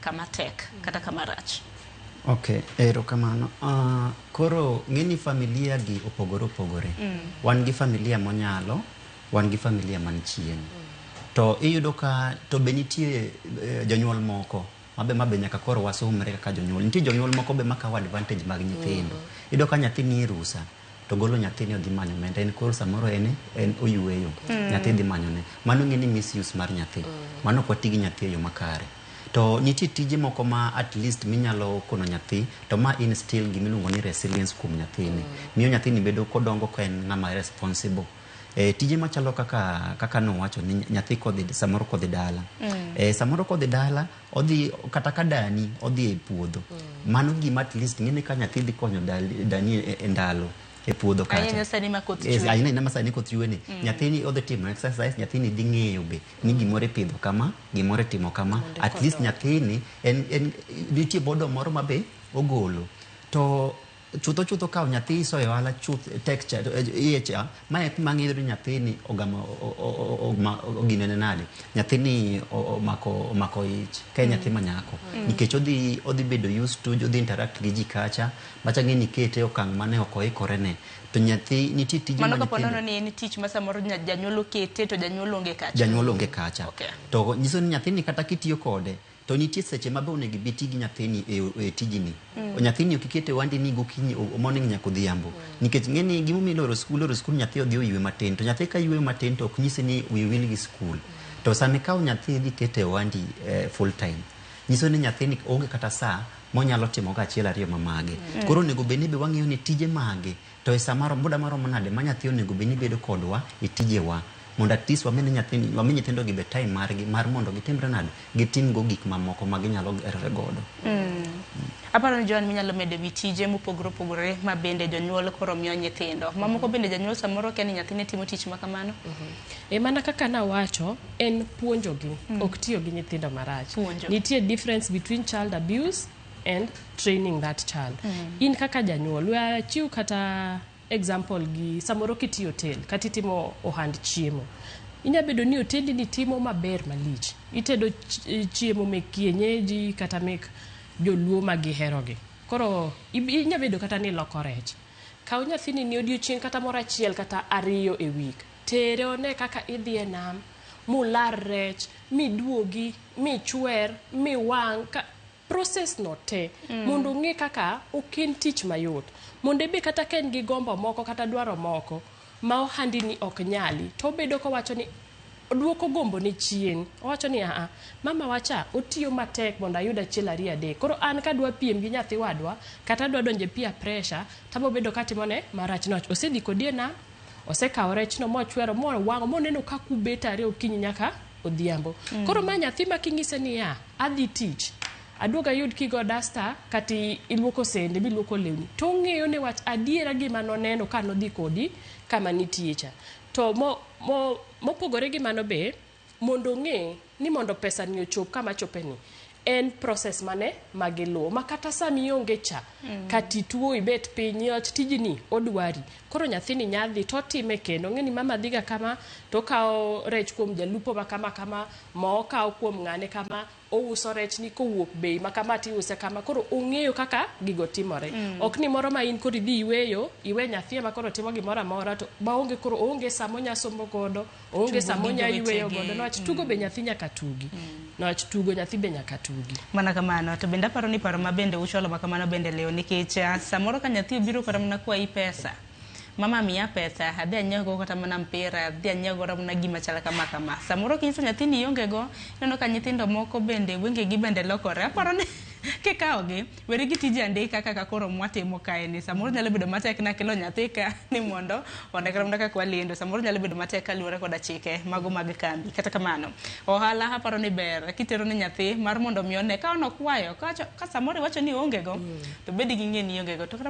kama tek kata kama rach. Ok, erokamano. Koro ng'eni familia gi opogore opogore. Wan gi familia monyalo, wan gi familia man chien. To iyudo ka to be nitie jonyuol moko mabe nyaka koro wasumre kaka jonyuol. Nitie jonyuol moko be makawo advantage mag nyithindo. Iyudo ka nyathi nie rusa to golo nyathini odhi manyo omenda, en koro samoro en oyueyo, nyathi dhi manyone. Mano ng'e ni misuse mar nyathi. Mano ok wati gi nyathi e yo makare. To nitie tije moko ma at least minyalo kono nyathi to ma instill gimiluongo ni resilience kuom nyathini. Miyo nyathini bedo kodongo ka en ng'ama responsible. Tije machalo kaka nowacho ni nyathi kodhi samoro kodhi dala. Samoro kodhi dala odhi kata ka dani odhi e puodho. Mano gima at least ng'eni ka nyathi dhi konyo dani e ndalo e puodho kacha. Ahinya sani ma koth Yes, chwe. ahinya ahinya ma sani koth chwe ni. Nyathini odhi timo exercise, nyathini dhi ng'eyo be ni gimoro ipidho kama, gimoro itimo kama. Mondo At least kodongo. nyathini en nitie bodo moro ma be ogolo. To chutho chutho kawo nyathi isoyo ohala chuth tek cha iye cha mae kuma ng'iyo ni nyathini ogamo ginene nade nyathini omako ich ka en nyathi manyako nikech odhi bedo used to odhi interact gi ji kacha macha ng'e ni kete e okang' mane ok oikore ne to nyathi nitie tije Mano ma kapo nyithindo nono ni en tich ma samoro janyuol okete to janyuol onge kacha. Janyuol onge kacha. Okay. To nyiso ni nyathini kata kitiyo kode to nitie seche ma be onego ibi ti gi nyathini e tijini. Nyathini ok ikete wandi ni gokinyi morning nyaka odhiambo. Nikech ng'e ni gimomiyo iloro skul, iloro skul nyathi odhi oywe matin. To nyathi ka yweyo matin to ok nyisi ni wiyi wil gi skul. To sama ikawo nyathi idhi kete e wandi full time, nyiso ni nyathini onge kata saa monyalo timo go achiel ariyo ma mage. Koro onego bed ni be wang'iyo ni tije mage to e sama muda maromo nade ma nyathi onego bed ni bedo kodwa e tijewa mondo at least wami nyithindo gi be time margi mar mondo gitimre nade gitim go gik mamoko ma ginyalo gerore godo. Aparo ni Joan minyalo medo ewi tije mopogore opogore ma bende jonyuol koro miyo nyithindo. Mamoko bende janyuol samoro kia ni nyathine timo tich ma kamano. E mana kaka nawacho, en puonjogi, ok tiyo gi nyithindo marach. Puonjo. Nitie difference between child abuse and training that child. In kaka janyuol, we achiw kata example gi samoro kitiyo hotel kata itimo ohand chiemo. Inya bedo ni hotendi ni timo maber malich. Itedo chiemo mek kienyeji kata mek joluo ma giherogi. Koro inya bedo kata ni iloko rech. Kaw nyathini ni odiochieng' kata moro achiel kata ariyo e week. Tere one kaka idhi e nam, mular rech, miduogi, michwer, miwang', process no te mondo ong'e kaka ok en tich mayot. Mondo ebe kata ka en gi gombo moko kata dwaro moko ma ohandi ni ok nyali, to obedo kowacho ni oduoko gombo ne chien. Owacho ni aa, mama wacha otiyo matek mondo ayud achiel ariyo adek. Koro an kadwa piem gi nyathi wadwa kata adwa donjo e peer pressure, tabo bedo katimone marach niwach osedhi kodi e nam, osekawo rechno mochwero mowang'o moneno kaka ubet are okinyi nyaka odhiambo. Koro ma nyathi ma king'ise niya, adhi tich, aduog ayud kigo dasta kata iluoko sende miluoko lewni, to ong'eyo ne wach adiera gima noneno ka nodhi kodi kama nitie cha. To mopogore gi mano be, mondo ong'e ni mondo pesa ni ochop kama chope ni, en process mane magiluwo ma kata sama ionge cha kata ituo ibet piny niwach tijni odwari. Koro nyathini nyadhi to otime kendo ong'e ni mama dhiga kama to okawo rech kuom jalupo ma kama kama, mo okawo kuom ng'ane kama, ouso rech ni kowuok bei ma kama tiuse kama. Koro ong'eyo kaka gigo timore. Ok ni moro ma in koro idhi yweyo, iwe nyathi ema koro timo gimoro amora to maonge koro oonge sama onya somo godo, oonge Tugo sama gi onya yweyo jowetege. godo. Niwach tugo be nyathi nyaka tugi. Niwach tugo nyathi be nyaka tugi. Mana kamano, to bende aparo ni paro ma bende uchwalo ma kamano bende leo nikech samoro ka nyathi obiro kata mana kwayi pesa, mama miya pesa, adhi anyiew go kata mana mpira, adhi anyiew godo mana gima chal kama kama. Samoro kinyiso nyathi ni ionge go, ineno ka nyithindo moko bende wengegi bende lokore. Aparo ni kikawogi, weri gi tije andika kaka koro mwatimo kae ni. Samoro nyalo bedo matek na kelo nyathi ka ni mondo one kata mana kaka walendo. Samoro nyalo bedo matek kaluwore koda chike mago mag kambi. Kata kamano, ohala aparo ni ber kitero ne nyathi mar mondo mi one ka onokwayo, ka samoro iwacho ni oonge go, to bed gi ng'e ni ionge go. To kata